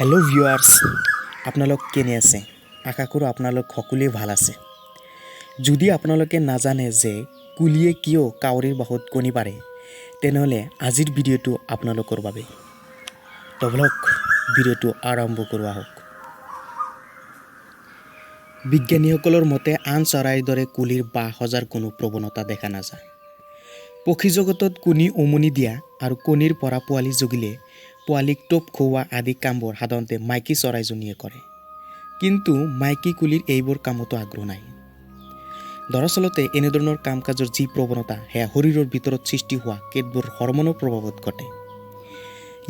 Hello' viewers, আপোনালোক কেনে আছে? আশা কৰোঁ আপোনালোক সকলোৱে ভাল আছে। যদি আপোনালোকে নাজানে যে কুলিয়ে কিয় কাউৰীৰ বাহত কণী পাৰে, তেনেহ'লে আজিৰ ভিডিঅ'টো আপোনালোকৰ বাবে। তো বলক, ভিডিঅ'টো আৰম্ভ কৰোঁ আহক। বিজ্ঞানীসকলৰ মতে আন চৰাইৰ দৰে কুলিৰ বাহ সজাৰ কোনো প্ৰৱণতা দেখা নাযায়। পক্ষী জগতত কণী উমনি দিয়া আৰু কণীৰ পৰা পোৱালি জগিলে পোৱালিক টোপ খুওৱা আদি কামবোৰ সাধাৰণতে মাইকী চৰাইজনীয়ে কৰে। কিন্তু মাইকী কুলিৰ এইবোৰ কামতো আগ্ৰহ নাই। দৰাচলতে এনেধৰণৰ কাম কাজৰ যি প্ৰৱণতা, সেয়া শৰীৰৰ ভিতৰত সৃষ্টি হোৱা কেতবোৰ হৰম'নৰ প্ৰভাৱত ঘটে।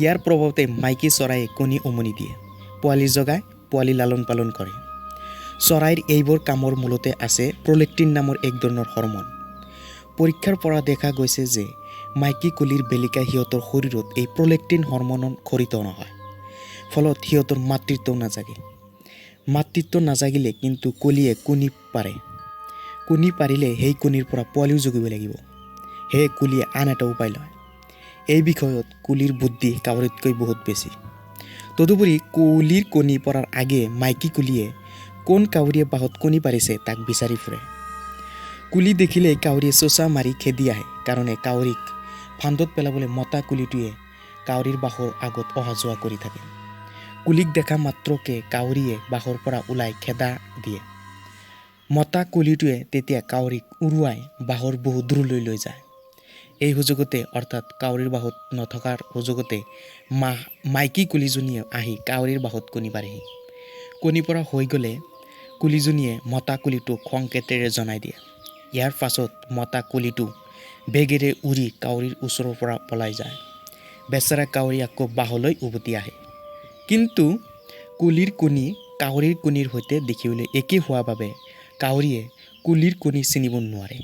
ইয়াৰ প্ৰভাৱতে মাইকী চৰাইয়ে কণী উমনি দিয়ে, পোৱালি জগায়, পোৱালি লালন পালন কৰে। চৰাইৰ এইবোৰ কামৰ মূলতে আছে প্ৰলেক্টিন নামৰ এক ধৰণৰ হৰম'ন। পৰীক্ষাৰ পৰা দেখা গৈছে যে মাইকী কুলিৰ বেলিকা সিহঁতৰ শৰীৰত এই প্ৰলেক্টিন হৰম'ন ক্ষৰিত নহয়। ফলত সিহঁতৰ মাতৃত্বও নাজাগে। মাতৃত্ব নাজাগিলে কিন্তু কুলিয়ে কণী পাৰে। কণী পাৰিলে সেই কণীৰ পৰা পোৱালিও জগিব লাগিব। সেয়ে কুলিয়ে আন এটা উপায় লয়। এই বিষয়ত কুলিৰ বুদ্ধি কাউৰীতকৈ বহুত বেছি। তদুপৰি কুলিৰ কণী পৰাৰ আগেয়ে মাইকী কুলিয়ে কোন কাউৰীয়ে বাহত কণী পাৰিছে তাক বিচাৰি ফুৰে। কুলি দেখিলেই কাউৰীয়ে চোঁচা মাৰি খেদি আহে কাৰণে কাউৰীক ফান্দত পেলাবলৈ মতা কুলিটোৱে কাউৰীৰ বাহৰ আগত অহা যোৱা কৰি থাকে। কুলিক দেখা মাত্ৰকে কাউৰীয়ে বাহৰ পৰা ওলাই খেদা দিয়ে। মতা কুলিটোৱে তেতিয়া কাউৰীক উৰুৱাই বাহৰ বহু দূৰলৈ লৈ যায়। এই সুযোগতে, অৰ্থাৎ কাউৰীৰ বাহত নথকাৰ সুযোগতে মাইকী কুলিজনীয়ে আহি কাউৰীৰ বাহত কণী পাৰেহি। কণী পৰা হৈ গ'লে কুলিজনীয়ে মতা কুলিটোক সংকেতেৰে জনাই দিয়ে। ইয়াৰ পাছত মতা কুলিটো বেগেৰে উৰি কাউৰীৰ ওচৰৰ পৰা পলাই যায়। বেচেৰা কাউৰী আকৌ বাহলৈ উভতি আহে। কিন্তু কুলিৰ কণী কাউৰীৰ কণীৰ সৈতে দেখিবলৈ একে হোৱা বাবে কাউৰীয়ে কুলিৰ কণী চিনিব নোৱাৰে।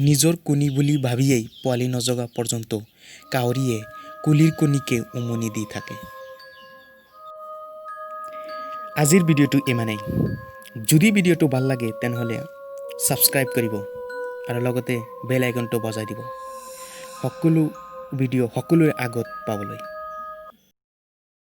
নিজৰ কণী বুলি ভাবিয়েই পোৱালি নজগা পৰ্যন্ত কাউৰীয়ে কুলিৰ কণীকে উমনি দি থাকে। আজিৰ ভিডিঅ'টো ইমানেই। যদি ভিডিঅ'টো ভাল লাগে, তেনেহ'লে ছাবস্ক্ৰাইব কৰিব আৰু লগতে বেল আইকনটো বজাই দিব, সকলো ভিডিঅ' সকলোৰে আগত পাবলৈ।